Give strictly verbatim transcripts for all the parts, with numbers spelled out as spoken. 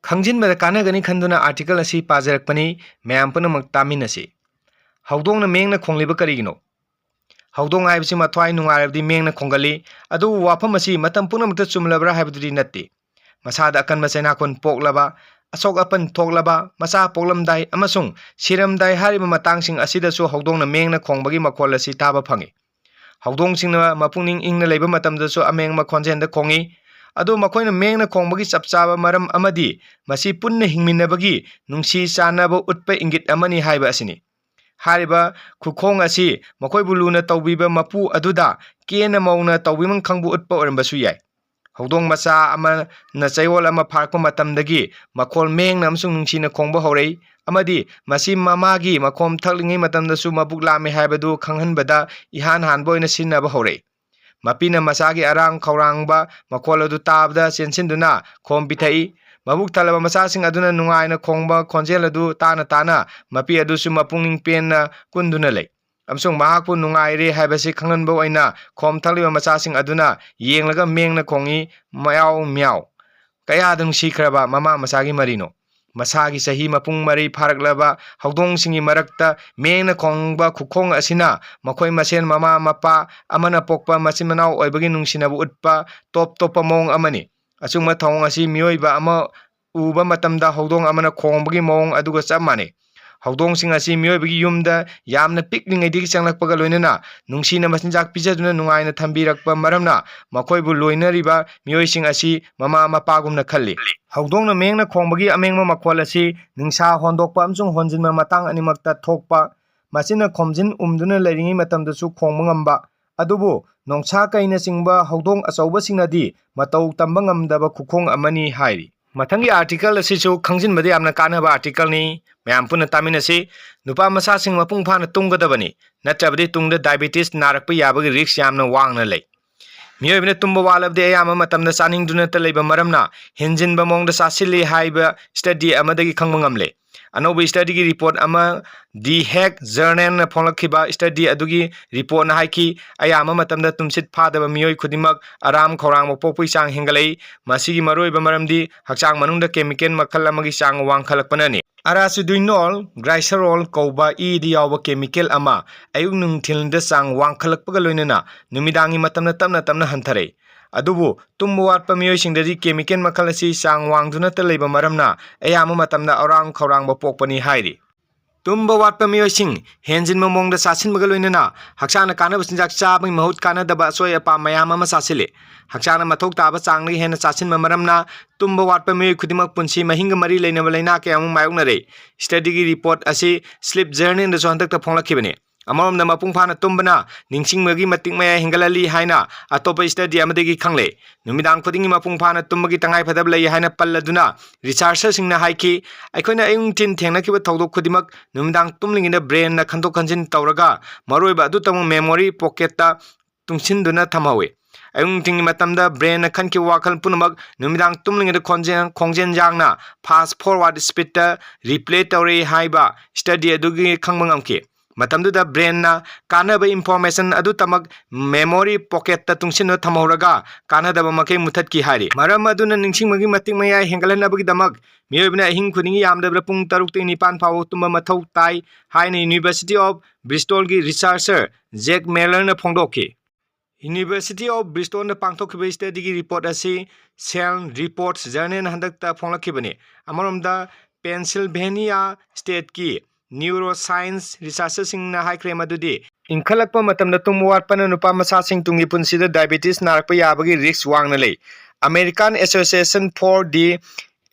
ꯈꯪꯖꯤꯟꯕꯗ ꯀꯥꯟꯅꯒꯅꯤ ꯈꯟꯗꯨꯅ ꯑꯥꯔꯇꯤꯀꯜ ꯑꯁꯤ ꯄꯥꯖꯔꯛꯄꯅꯤ꯫ ꯃꯌꯥꯝ ꯄꯨꯝꯅꯃꯛ ꯇꯥꯃꯤꯟꯅꯁꯤ꯫ ꯍꯧꯗꯣꯡꯅ ꯃꯦꯡꯅ ꯈꯣꯡꯂꯤꯕ ꯀꯔꯤꯒꯤꯅꯣ? ꯍꯧꯗꯣꯡ ꯍꯥꯏꯕꯁꯤ ꯃꯊ꯭ꯋꯥꯏ ꯅꯨꯡꯉꯥꯏꯔꯕꯗꯤ ꯃꯦꯡꯅ ꯈꯣꯡꯒꯜꯂꯤ꯫ ꯑꯗꯨꯕꯨ ꯋꯥꯐꯝ ꯑꯁꯤ ꯃꯇꯝ ꯄꯨꯝꯅꯃꯛꯇ ꯆꯨꯝꯂꯕ꯭ꯔꯥ ꯍꯥꯏꯕꯗꯨꯗꯤ ꯅꯠꯇꯦ꯫ ꯃꯁꯥꯗ ꯑꯀꯟꯕ ꯆꯩꯅꯥꯀꯣꯟ ꯄꯣꯛꯂꯕ, ꯑꯁꯣꯛ ꯑꯄꯟ ꯊꯣꯛꯂꯕ, ꯃꯆꯥ ꯄꯣꯛꯂꯝꯗꯥꯏ ꯑꯃꯁꯨꯡ ꯁꯤꯔꯝꯗꯥꯏ ꯍꯥꯏꯔꯤꯕ ꯃꯇꯥꯡꯁꯤꯡ ꯑꯁꯤꯗꯁꯨ ꯍꯧꯗꯣꯡꯅ ꯃꯦꯡꯅ ꯈꯣꯡꯕꯒꯤ ꯃꯈꯣꯜ ꯑꯁꯤ ꯇꯥꯕ ꯐꯪꯏ꯫ ꯍꯧꯗꯣꯡꯁꯤꯡꯅ ꯃꯄꯨꯛꯅꯤꯡ ꯏꯪꯅ ꯂꯩꯕ ꯃꯇꯝꯗꯁꯨ ꯑꯃꯦꯡꯕ ꯈꯣꯟꯖꯦꯜꯗ ꯈꯣꯡꯏ꯫ ꯑꯗꯨ ꯃꯈꯣꯏꯅ ꯃꯦꯡꯅ ꯈꯣꯡꯕꯒꯤ ꯆꯞ ꯆꯥꯕ ꯃꯔꯝ ꯑꯃꯗꯤ ꯃꯁꯤ ꯄꯨꯟꯅ ꯍꯤꯡꯃꯤꯟꯅꯕꯒꯤ ꯅꯨꯡꯁꯤ ꯆꯥꯟꯅꯕ ꯎꯠꯄ ꯏꯪꯒꯤꯠ ꯑꯃꯅꯤ ꯍꯥꯏꯕ ꯑꯁꯤꯅꯤ꯫ ꯍꯥꯏꯔꯤꯕ ꯈꯨꯈꯣꯡ ꯑꯁꯤ ꯃꯈꯣꯏꯕꯨ ꯂꯨꯅ ꯇꯧꯕꯤꯕ ꯃꯄꯨ ꯑꯗꯨꯗ ꯀꯦꯅ ꯃꯧꯅ ꯇꯧꯕꯤꯃꯟ ꯈꯪꯕ ꯎꯠꯄ ꯑꯣꯏꯔꯝꯕꯁꯨ ꯌꯥꯏ꯫ ꯍꯧꯗꯣꯡ ꯃꯆꯥ ꯑꯃꯅ ꯆꯌꯣꯜ ꯑꯃ ꯐꯥꯔꯛꯄ ꯃꯇꯝꯗꯒꯤ ꯃꯈꯣꯜ ꯃꯦꯡꯅ ꯑꯃꯁꯨꯡ ꯅꯨꯡꯁꯤꯅ ꯈꯣꯡꯕ ꯍꯧꯔꯛꯏ, ꯑꯃꯗꯤ ꯃꯁꯤ ꯃꯃꯥꯒꯤ ꯃꯈꯣꯝ ꯊꯛꯂꯤꯉꯩ ꯃꯇꯝꯗꯁꯨ ꯃꯕꯨꯛ ꯂꯥꯝꯃꯦ ꯍꯥꯏꯕꯗꯨ ꯈꯪꯍꯟꯕꯗ ꯏꯍꯥꯟ ꯍꯥꯟꯕ ꯑꯣꯏꯅ ꯁꯤꯖꯤꯟꯅꯕ ꯍꯧꯔꯛꯏ꯫ ꯃꯄꯤꯅ ꯃꯆꯥꯒꯤ ꯑꯔꯥꯡ ꯈꯧꯔꯥꯡꯕ ꯃꯈꯣꯜ ꯑꯗꯨ ꯇꯥꯕꯗ ꯆꯦꯟꯁꯤꯟꯗꯨꯅ ꯈꯣꯝ ꯄꯤꯊꯛꯏ꯫ ꯃꯕꯨꯛ ꯊꯜꯂꯕ ꯃꯆꯥꯁꯤꯡ ꯑꯗꯨꯅ ꯅꯨꯡꯉꯥꯏꯅ ꯈꯣꯡꯕ ꯈꯣꯟꯖꯦꯜ ꯑꯗꯨ ꯇꯥꯅ ꯇꯥꯅ ꯃꯄꯤ ꯑꯗꯨꯁꯨ ꯃꯄꯨꯛꯅꯤꯡ ꯄꯦꯟꯅ ꯀꯨꯟꯗꯨꯅ ꯂꯩ꯫ ꯑꯃꯁꯨꯡ ꯃꯍꯥꯛꯄꯨ ꯅꯨꯡꯉꯥꯏꯔꯦ ꯍꯥꯏꯕꯁꯤ ꯈꯪꯍꯟꯕ ꯑꯣꯏꯅ ꯈꯣꯝ ꯊꯛꯂꯤꯕ ꯃꯆꯥꯁꯤꯡ ꯑꯗꯨꯅ ꯌꯦꯡꯂꯒ ꯃꯦꯡꯅ ꯈꯣꯡꯏ, "ꯃ꯭ꯌꯥꯎ, ꯃ꯭ꯌꯥꯎ"꯫ ꯀꯌꯥꯗ ꯅꯨꯡꯁꯤꯈ꯭ꯔꯕ ꯃꯃꯥ ꯃꯆꯥꯒꯤ ꯃꯔꯤꯅꯣ! ꯃꯁꯥꯒꯤ ꯆꯍꯤ ꯃꯄꯨꯡ ꯃꯔꯩ ꯐꯥꯔꯛꯂꯕ ꯍꯧꯗꯣꯡꯁꯤꯡꯒꯤ ꯃꯔꯛꯇ ꯃꯦꯡꯅ ꯈꯣꯡꯕ ꯈꯨꯈꯣꯡ ꯑꯁꯤꯅ ꯃꯈꯣꯏ ꯃꯁꯦꯟ ꯃꯃꯥ ꯃꯄꯥ ꯑꯃꯅ ꯄꯣꯛꯄ ꯃꯆꯤꯟ ꯃꯅꯥꯎ ꯑꯣꯏꯕꯒꯤ ꯅꯨꯡꯁꯤꯅꯕ ꯎꯠꯄ ꯇꯣꯞ ꯇꯣꯞꯄ ꯃꯑꯣꯡ ꯑꯃꯅꯤ꯫ ꯑꯆꯨꯝꯕ ꯊꯧꯑꯣꯡ ꯑꯁꯤ ꯃꯤꯑꯣꯏꯕ ꯑꯃ ꯎꯕ ꯃꯇꯝꯗ ꯍꯧꯗꯣꯡ ꯑꯃꯅ ꯈꯣꯡꯕꯒꯤ ꯃꯑꯣꯡ ꯑꯗꯨꯒ ꯆꯞ ꯃꯥꯟꯅꯩ꯫ ꯍꯧꯗꯣꯡꯁꯤꯡ ꯑꯁꯤ ꯃꯤꯑꯣꯏꯕꯒꯤ ꯌꯨꯝꯗ ꯌꯥꯝꯅ ꯄꯤꯛꯂꯤꯉꯩꯗꯒꯤ ꯆꯪꯂꯛꯄꯒ ꯂꯣꯏꯅꯅ ꯅꯨꯡꯁꯤꯅ ꯃꯆꯤꯟꯖꯥꯛ ꯄꯤꯖꯗꯨꯅ ꯅꯨꯡꯉꯥꯏꯅ ꯊꯝꯕꯤꯔꯛꯄ ꯃꯔꯝꯅ ꯃꯈꯣꯏꯕꯨ ꯂꯣꯏꯅꯔꯤꯕ ꯃꯤꯑꯣꯏꯁꯤꯡ ꯑꯁꯤ ꯃꯃꯥ ꯃꯄꯥꯒꯨꯝꯅ ꯈꯜꯂꯤ꯫ ꯍꯧꯗꯣꯡꯅ ꯃꯦꯡꯅ ꯈꯣꯡꯕꯒꯤ ꯑꯃꯦꯡꯕ ꯃꯈꯣꯜ ꯑꯁꯤ ꯅꯤꯡꯁꯥ ꯍꯣꯟꯗꯣꯛꯄ ꯑꯃꯁꯨꯡ ꯍꯣꯟꯖꯤꯟꯕ ꯃꯇꯥꯡ ꯑꯅꯤꯃꯛꯇ ꯊꯣꯛꯄ, ꯃꯁꯤꯅ ꯈꯣꯝꯖꯤꯟ ꯎꯝꯗꯨꯅ ꯂꯩꯔꯤꯉꯩ ꯃꯇꯝꯗꯁꯨ ꯈꯣꯡꯕ ꯉꯝꯕ, ꯑꯗꯨꯕꯨ ꯅꯣꯡꯁꯥ ꯀꯩꯅꯆꯤꯡꯕ ꯍꯧꯗꯣꯡ ꯑꯆꯧꯕꯁꯤꯡꯅꯗꯤ ꯃꯇꯧ ꯇꯝꯕ ꯉꯝꯗꯕ ꯈꯨꯈꯣꯡ ꯑꯃꯅꯤ ꯍꯥꯏꯔꯤ꯫ ꯃꯊꯪꯒꯤ ꯑꯥꯔꯇꯤꯀꯜ ꯑꯁꯤꯁꯨ ꯈꯪꯖꯤꯟꯕꯗ ꯌꯥꯝꯅ ꯀꯥꯟꯅꯕ ꯑꯥꯔꯇꯤꯀꯜꯅꯤ꯫ ꯃꯌꯥꯝ ꯄꯨꯟꯅ ꯇꯥꯃꯤꯟꯅꯁꯤ꯫ ꯅꯨꯄꯥ ꯃꯆꯥꯁꯤꯡ ꯃꯄꯨꯡ ꯐꯥꯅ ꯇꯨꯝꯒꯗꯕꯅꯤ, ꯅꯠꯇ꯭ꯔꯕꯗꯤ ꯇꯨꯡꯗ ꯗꯥꯏꯕꯤꯇꯤꯁ ꯅꯥꯔꯛꯄ ꯌꯥꯕꯒꯤ ꯔꯤꯁ꯭ꯛ ꯌꯥꯝꯅ ꯋꯥꯡꯅ ꯂꯩ꯫ ꯃꯤꯑꯣꯏꯕꯅ ꯇꯨꯝꯕ ꯋꯥꯠꯂꯕꯗꯤ ꯑꯌꯥꯝꯕ ꯃꯇꯝꯗ ꯆꯥꯅꯤꯡꯗꯨꯅꯇ ꯂꯩꯕ ꯃꯔꯝꯅ ꯍꯦꯟꯖꯤꯟꯕ ꯃꯑꯣꯡꯗ ꯆꯥꯁꯤꯜꯂꯤ ꯍꯥꯏꯕ ꯁ꯭ꯇꯗꯤ ꯑꯃꯗꯒꯤ ꯈꯪꯕ ꯉꯝꯂꯦ꯫ ꯑꯅꯧꯕ studyꯒꯤ report ꯑꯃ The Hague Journalꯅ ꯐꯣꯡꯂꯛꯈꯤꯕ study ꯑꯗꯨꯒꯤ reportꯅ ꯍꯥꯏꯈꯤ, ꯑꯌꯥꯝꯕ ꯃꯇꯝꯗ ꯇꯨꯝꯁꯤꯠ ꯐꯥꯗꯕ ꯃꯤꯑꯣꯏ ꯈꯨꯗꯤꯡꯃꯛ ꯑꯔꯥꯝ ꯈꯧꯔꯥꯡꯕ ꯄꯣꯛꯄꯒꯤ ꯆꯥꯡ ꯍꯦꯟꯒꯠꯂꯛꯏ꯫ ꯃꯁꯤꯒꯤ ꯃꯔꯨꯑꯣꯏꯕ ꯃꯔꯝꯗꯤ ꯍꯛꯆꯥꯡ ꯃꯅꯨꯡꯗ chemical ꯃꯈꯜ ꯑꯃꯒꯤ ꯆꯥꯡ ꯋꯥꯡꯈꯠꯂꯛꯄꯅꯅꯤ꯫ Arachidonol glycerol ꯀꯧꯕ ꯏꯗ ꯌꯥꯎꯕ chemical ꯑꯃ ꯑꯌꯨꯛ ꯅꯨꯡꯊꯤꯜꯗ ꯆꯥꯡ ꯋꯥꯡꯈꯠꯂꯛꯄꯒ ꯂꯣꯏꯅꯅ ꯅꯨꯃꯤꯗꯥꯡꯒꯤ ꯃꯇꯝꯗ ꯇꯞꯅ ꯇꯞꯅ ꯍꯟꯊꯔꯛꯏ꯫ ꯑꯗꯨꯕꯨ ꯇꯨꯝꯕ ꯋꯥꯠꯄ ꯃꯤꯑꯣꯏꯁꯤꯡꯗꯗꯤ chemical ꯃꯈꯜ ꯑꯁꯤ ꯆꯥꯡ ꯋꯥꯡꯗꯨꯅꯇ ꯂꯩꯕ ꯃꯔꯝꯅ ꯑꯌꯥꯝꯕ ꯃꯇꯝꯗ ꯑꯔꯥꯝ ꯈꯧꯔꯥꯡꯕ ꯄꯣꯛꯄꯅꯤ ꯍꯥꯏꯔꯤ꯫ ꯇꯨꯝꯕ ꯋꯥꯠꯄ ꯃꯤꯑꯣꯏꯁꯤꯡ ꯍꯦꯟꯖꯤꯟꯕ ꯃꯑꯣꯡꯗ ꯆꯥꯁꯤꯟꯕꯒ ꯂꯣꯏꯅꯅ ꯍꯛꯆꯥꯡꯅ ꯀꯥꯟꯅꯕ ꯆꯤꯟꯖꯥꯛ ꯆꯥꯕꯒꯤ ꯃꯍꯨꯠ ꯀꯥꯟꯅꯗꯕ ꯑꯁꯣꯏ ꯑꯄꯥ ꯃꯌꯥꯝ ꯑꯃ ꯆꯥꯁꯤꯜꯂꯤ꯫ ꯍꯛꯆꯥꯡꯅ ꯃꯊꯧ ꯇꯥꯕ ꯆꯥꯡꯗꯒꯤ ꯍꯦꯟꯅ ꯆꯥꯁꯤꯟꯕ ꯃꯔꯝꯅ ꯇꯨꯝꯕ ꯋꯥꯠꯄ ꯃꯤꯑꯣꯏ ꯈꯨꯗꯤꯡꯃꯛ ꯄꯨꯟꯁꯤ ꯃꯍꯤꯡꯒ ꯃꯔꯤ ꯂꯩꯅꯕ ꯂꯥꯏꯅꯥ ꯀꯌꯥ ꯑꯃ ꯃꯥꯌꯣꯛꯅꯔꯦ꯫ Studyꯒꯤ report ꯑꯁꯤ Sleep Journalꯗꯁꯨ ꯍꯟꯗꯛꯇ ꯐꯣꯡꯂꯛꯈꯤꯕꯅꯤ꯫ ꯑꯃꯔꯣꯝꯗ ꯃꯄꯨꯡ ꯐꯥꯅ ꯇꯨꯝꯕꯅ ꯅꯤꯡꯁꯤꯡꯕꯒꯤ ꯃꯇꯤꯛ ꯃꯌꯥꯏ ꯍꯦꯟꯒꯠꯍꯜꯂꯤ ꯍꯥꯏꯅ ꯑꯇꯣꯞꯄ study ꯑꯃꯗꯒꯤ ꯈꯪꯂꯦ꯫ ꯅꯨꯃꯤꯗꯥꯡ ꯈꯨꯗꯤꯡꯒꯤ ꯃꯄꯨꯡ ꯐꯥꯅ ꯇꯨꯝꯕꯒꯤ ꯇꯉꯥꯏꯐꯗꯕ ꯂꯩ ꯍꯥꯏꯅ ꯄꯜꯂꯗꯨꯅ researcherꯁꯤꯡꯅ ꯍꯥꯏꯈꯤ, ꯑꯩꯈꯣꯏꯅ ꯑꯌꯨꯛ ꯅꯨꯡꯊꯤꯟ ꯊꯦꯡꯅꯈꯤꯕ ꯊꯧꯗꯣꯛ ꯈꯨꯗꯤꯡꯃꯛ ꯅꯨꯃꯤꯗꯥꯡ ꯇꯨꯝꯂꯤꯉꯩꯗ brainꯅ ꯈꯟꯗꯣꯛ ꯈꯟꯖꯤꯟ ꯇꯧꯔꯒ ꯃꯔꯨꯑꯣꯏꯕ ꯑꯗꯨꯇꯃꯛ memory pocketꯇ ꯇꯨꯡꯁꯤꯟꯗꯨꯅ ꯊꯝꯍꯧꯏ꯫ ꯑꯌꯨꯛ ꯅꯨꯡꯊꯤꯟꯒꯤ ꯃꯇꯝꯗ brainꯅ ꯈꯟꯈꯤꯕ ꯋꯥꯈꯜ ꯄꯨꯝꯅꯃꯛ ꯅꯨꯃꯤꯗꯥꯡ ꯇꯨꯝꯂꯤꯉꯩꯗ ꯈꯣꯟꯖꯦꯜ, ꯈꯣꯡꯖꯦꯜ ꯌꯥꯡꯅ fast forward speedꯇ replay ꯇꯧꯔꯦ ꯍꯥꯏꯕ study ꯑꯗꯨꯒꯤ ꯈꯪꯕ ꯉꯝꯈꯤ꯫ ꯃꯇꯝꯗꯨꯗ brainꯅ ꯀꯥꯟꯅꯕ information ꯑꯗꯨꯇꯃꯛ memory pocketꯇ ꯇꯨꯡꯁꯤꯟꯗꯨꯅ ꯊꯝꯍꯧꯔꯒ ꯀꯥꯟꯅꯗꯕ ꯃꯈꯩ ꯃꯨꯊꯠꯈꯤ ꯍꯥꯏꯔꯤ꯫ ꯃꯔꯝ ꯑꯗꯨꯅ ꯅꯤꯡꯁꯤꯡꯕꯒꯤ ꯃꯇꯤꯛ ꯃꯌꯥꯏ ꯍꯦꯟꯒꯠꯍꯟꯅꯕꯒꯤꯗꯃꯛ ꯃꯤꯑꯣꯏꯕꯅ ꯑꯍꯤꯡ ꯈꯨꯗꯤꯡꯒꯤ ꯌꯥꯝꯗ꯭ꯔꯕꯗ ꯄꯨꯡ ꯇꯔꯨꯛꯇꯒꯤ ꯅꯤꯄꯥꯟ ꯐꯥꯎꯕ ꯇꯨꯝꯕ ꯃꯊꯧ ꯇꯥꯏ ꯍꯥꯏꯅ University of Bristolꯒꯤ researcher Jack Millerꯅ ꯐꯣꯡꯗꯣꯛꯈꯤ꯫ University of Bristolꯅ ꯄꯥꯡꯊꯣꯛꯈꯤꯕ studyꯒꯤ report ꯑꯁꯤ Cell Reports Journalꯅ ꯍꯟꯗꯛꯇ ꯐꯣꯡꯂꯛꯈꯤꯕꯅꯤ꯫ ꯑꯃꯔꯣꯝꯗ Pennsylvania stateꯀꯤ neuroscience researcherꯁꯤꯡꯅ ꯍꯥꯏꯈ꯭ꯔꯦ ꯃꯗꯨꯗꯤ ꯏꯟꯈꯠꯂꯛꯄ ꯃꯇꯝꯗ ꯇꯨꯝꯕ ꯋꯥꯠꯄꯅ ꯅꯨꯄꯥ ꯃꯆꯥꯁꯤꯡ ꯇꯨꯡꯒꯤ ꯄꯨꯟꯁꯤꯗ diabetes ꯅꯥꯔꯛꯄ ꯌꯥꯕꯒꯤ risk ꯋꯥꯡꯅ ꯂꯩ꯫ American Association for the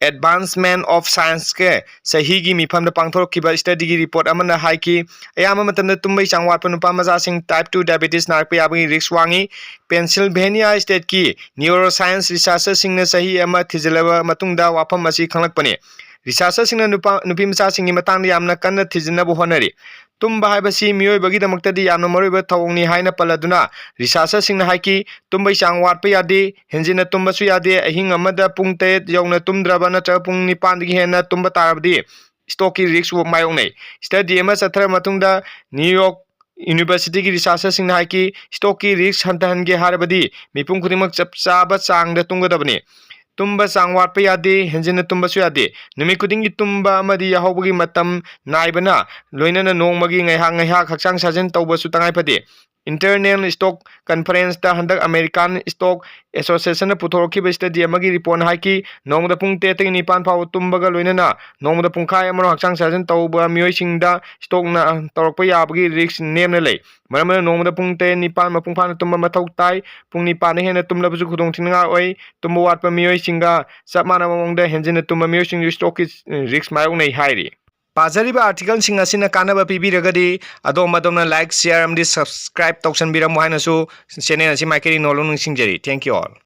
Advancement of Scienceꯀ ꯆꯍꯤꯒꯤ ꯃꯤꯐꯝꯗ ꯄꯥꯡꯊꯣꯔꯛꯈꯤꯕ studyꯒꯤ report ꯑꯃꯅ ꯍꯥꯏꯈꯤ, ꯑꯌꯥꯝꯕ ꯃꯇꯝꯗ ꯇꯨꯝꯕꯒꯤ ꯆꯥꯡ ꯋꯥꯠꯄ ꯅꯨꯄꯥ ꯃꯆꯥꯁꯤꯡ type two diabetes ꯅꯥꯔꯛꯄ ꯌꯥꯕꯒꯤ risk ꯋꯥꯡꯉꯤ꯫ Pennsylvania stateꯀꯤ neuroscience researcherꯁꯤꯡꯅ ꯆꯍꯤ ꯑꯃ ꯊꯤꯖꯤꯜꯂꯕ ꯃꯇꯨꯡꯗ ꯋꯥꯐꯝ ꯑꯁꯤ ꯈꯪꯂꯛꯄꯅꯤ꯫ Researcherꯁꯤꯡꯅ ꯅꯨꯄꯥ, ꯅꯨꯄꯤ ꯃꯆꯥꯁꯤꯡꯒꯤ ꯃꯇꯥꯡꯗ ꯌꯥꯝꯅ ꯀꯟꯅ ꯊꯤꯖꯤꯟꯅꯕ ꯍꯣꯠꯅꯔꯤ꯫ ꯇꯨꯝꯕ ꯍꯥꯏꯕꯁꯤ ꯃꯤꯑꯣꯏꯕꯒꯤꯗꯃꯛꯇꯗꯤ ꯌꯥꯝꯅ ꯃꯔꯨꯑꯣꯏꯕ ꯊꯧꯑꯣꯡꯅꯤ ꯍꯥꯏꯅ ꯄꯜꯂꯗꯨꯅ researcherꯁꯤꯡꯅ ꯍꯥꯏꯈꯤ, ꯇꯨꯝꯕꯒꯤ ꯆꯥꯡ ꯋꯥꯠꯄ ꯌꯥꯗꯦ, ꯍꯦꯟꯖꯤꯟꯅ ꯇꯨꯝꯕꯁꯨ ꯌꯥꯗꯦ, ꯑꯍꯤꯡ ꯑꯃꯗ ꯄꯨꯡ ꯇꯔꯦꯠ ꯌꯧꯅ ꯇꯨꯝꯗ꯭ꯔꯕ ꯅꯠꯇ꯭ꯔꯒ ꯄꯨꯡ ꯅꯤꯄꯥꯟꯗꯒꯤ ꯍꯦꯟꯅ ꯇꯨꯝꯕ ꯇꯥꯔꯕꯗꯤ ꯁ꯭ꯇꯣꯛꯀꯤ ꯔꯤꯁꯛ ꯃꯥꯌꯣꯛꯅꯩ꯫ ꯁ꯭ꯇꯗꯤ ꯑꯃ ꯆꯠꯊꯔ ꯃꯇꯨꯡꯗ ꯅ꯭ꯌꯨ ꯌꯣꯔꯛ ꯌꯨꯅꯤꯚꯔꯁꯤꯇꯤꯒꯤ ꯔꯤꯁꯥꯔꯆꯔꯁꯤꯡꯅ ꯍꯥꯏꯈꯤ, ꯁ꯭ꯇꯣꯛꯀꯤ ꯔꯤꯁꯛ ꯍꯟꯊꯍꯟꯒꯦ ꯍꯥꯏꯔꯕꯗꯤ ꯃꯤꯄꯨꯝ ꯈꯨꯗꯤꯡꯃꯛ ꯆꯞ ꯆꯥꯕ ꯆꯥꯡꯗ ꯇꯨꯝꯒꯗꯕꯅꯤ꯫ ꯇꯨꯝꯕ ꯆꯥꯡ ꯋꯥꯠꯄ ꯌꯥꯗꯦ, ꯍꯦꯟꯖꯤꯟꯅ ꯇꯨꯝꯕꯁꯨ ꯌꯥꯗꯦ꯫ ꯅꯨꯃꯤꯠ ꯈꯨꯗꯤꯡꯒꯤ ꯇꯨꯝꯕ ꯑꯃꯗꯤ ꯌꯥꯍꯧꯕꯒꯤ ꯃꯇꯝ ꯅꯥꯏꯕꯅ ꯂꯣꯏꯅꯅ ꯅꯣꯡꯃꯒꯤ ꯉꯥꯏꯍꯥꯛ ꯉꯥꯏꯍꯥꯛ ꯍꯛꯆꯥꯡ ꯁꯥꯖꯦꯜ ꯇꯧꯕꯁꯨ ꯇꯉꯥꯏ ꯐꯗꯦ꯫ ꯏꯟꯇꯔꯅꯦꯁꯅꯦꯜ ꯁ꯭ꯇꯣꯛ ꯀꯟꯐꯔꯦꯟꯁꯇ ꯍꯟꯗꯛ ꯑꯃꯦꯔꯤꯀꯥꯟ ꯁ꯭ꯇꯣꯛ ꯑꯦꯁꯣꯁꯤꯌꯦꯁꯟꯅ ꯄꯨꯊꯣꯔꯛꯈꯤꯕ ꯁ꯭ꯇꯗꯤ ꯑꯃꯒꯤ ꯔꯤꯄꯣꯔꯠꯅ ꯍꯥꯏꯈꯤ, ꯅꯣꯡꯃꯗ ꯄꯨꯡ ꯇꯔꯦꯠꯇꯒꯤ ꯅꯤꯄꯥꯟ ꯐꯥꯎꯕ ꯇꯨꯝꯕꯒ ꯂꯣꯏꯅꯅ ꯅꯣꯡꯃꯗ ꯄꯨꯡꯈꯥꯏ ꯑꯃꯔꯣꯝ ꯍꯛꯆꯥꯡ ꯁꯥꯖꯦꯜ ꯇꯧꯕ ꯃꯤꯑꯣꯏꯁꯤꯡꯗ ꯁ꯭ꯇꯣꯛꯅ ꯇꯧꯔꯛꯄ ꯌꯥꯕꯒꯤ ꯔꯤꯁꯛ ꯅꯦꯝꯅ ꯂꯩ꯫ ꯃꯔꯝ ꯑꯗꯨꯅ ꯅꯣꯡꯃꯗ ꯄꯨꯡ ꯇꯔꯦꯠ ꯅꯤꯄꯥꯟ ꯃꯄꯨꯡ ꯐꯥꯅ ꯇꯨꯝꯕ ꯃꯊꯧ ꯇꯥꯏ꯫ ꯄꯨꯡ ꯅꯤꯄꯥꯟꯗ ꯍꯦꯟꯅ ꯇꯨꯝꯂꯕꯁꯨ ꯈꯨꯗꯣꯡꯊꯤꯅꯤꯡꯉꯥꯏ ꯑꯣꯏ꯫ ꯇꯨꯝꯕ ꯋꯥꯠꯄ ꯃꯤꯑꯣꯏꯁꯤꯡꯒ ꯆꯞ ꯃꯥꯟꯅꯕ ꯃꯑꯣꯡꯗ ꯍꯦꯟꯖꯤꯟꯅ ꯇꯨꯝꯕ ꯃꯤꯑꯣꯏꯁꯤꯡꯁꯨ ꯁ꯭ꯇꯣꯛꯀꯤ ꯔꯤꯁꯛ ꯃꯥꯌꯣꯛꯅꯩ ꯍꯥꯏꯔꯤ꯫ ꯄꯥꯖꯔꯤꯕ ꯑꯥꯔꯇꯤꯀꯜꯁꯤꯡ ꯑꯁꯤꯅ ꯀꯥꯟꯅꯕ ꯄꯤꯕꯤꯔꯒꯗꯤ ꯑꯗꯣꯝ ꯑꯗꯣꯝꯅ ꯂꯥꯏꯛ, ꯁꯤꯌꯥꯔ ꯑꯃꯗꯤ ꯁꯕꯁꯀ꯭ꯔꯥꯏꯕ ꯇꯧꯁꯟꯕꯤꯔꯝꯃꯨ ꯍꯥꯏꯅꯁꯨ ꯆꯦꯅꯦꯜ ꯑꯁꯤ ꯃꯥꯏꯀꯩꯗꯒꯤ ꯅꯣꯜꯂꯨ ꯅꯤꯡꯁꯤꯡꯖꯔꯤ꯫ Thank you all.